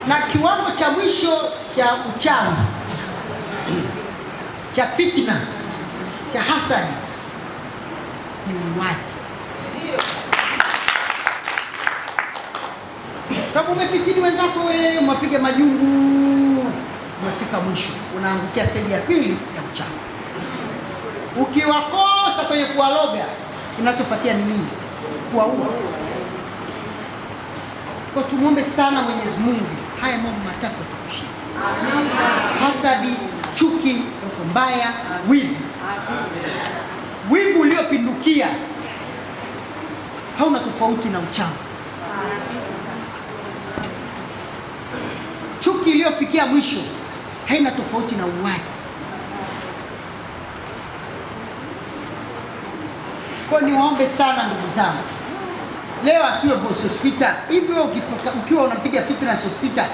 Na kiwango cha mwisho cha uchawi, cha fitna, cha hasadi ni uuaji. Sababu umefitini wenzako, wewe umepiga majungu, umefika mwisho, unaangukia stage ya pili ya uchawi. Ukiwakosa kwenye kuwaloga, kinachofuatia ni nini? Kuwaua. Kwa tumwombe sana Mwenyezi Mungu haya mambo matatu atukushie: hasadi, chuki, roho mbaya, wivu. Wivu uliopindukia hauna tofauti na uchawi. Chuki iliyofikia mwisho haina tofauti na uuaji. Kwa niwaombe sana ndugu zangu, leo asiwe Sospita hivyo. Ukiwa unampiga fitna Sospita,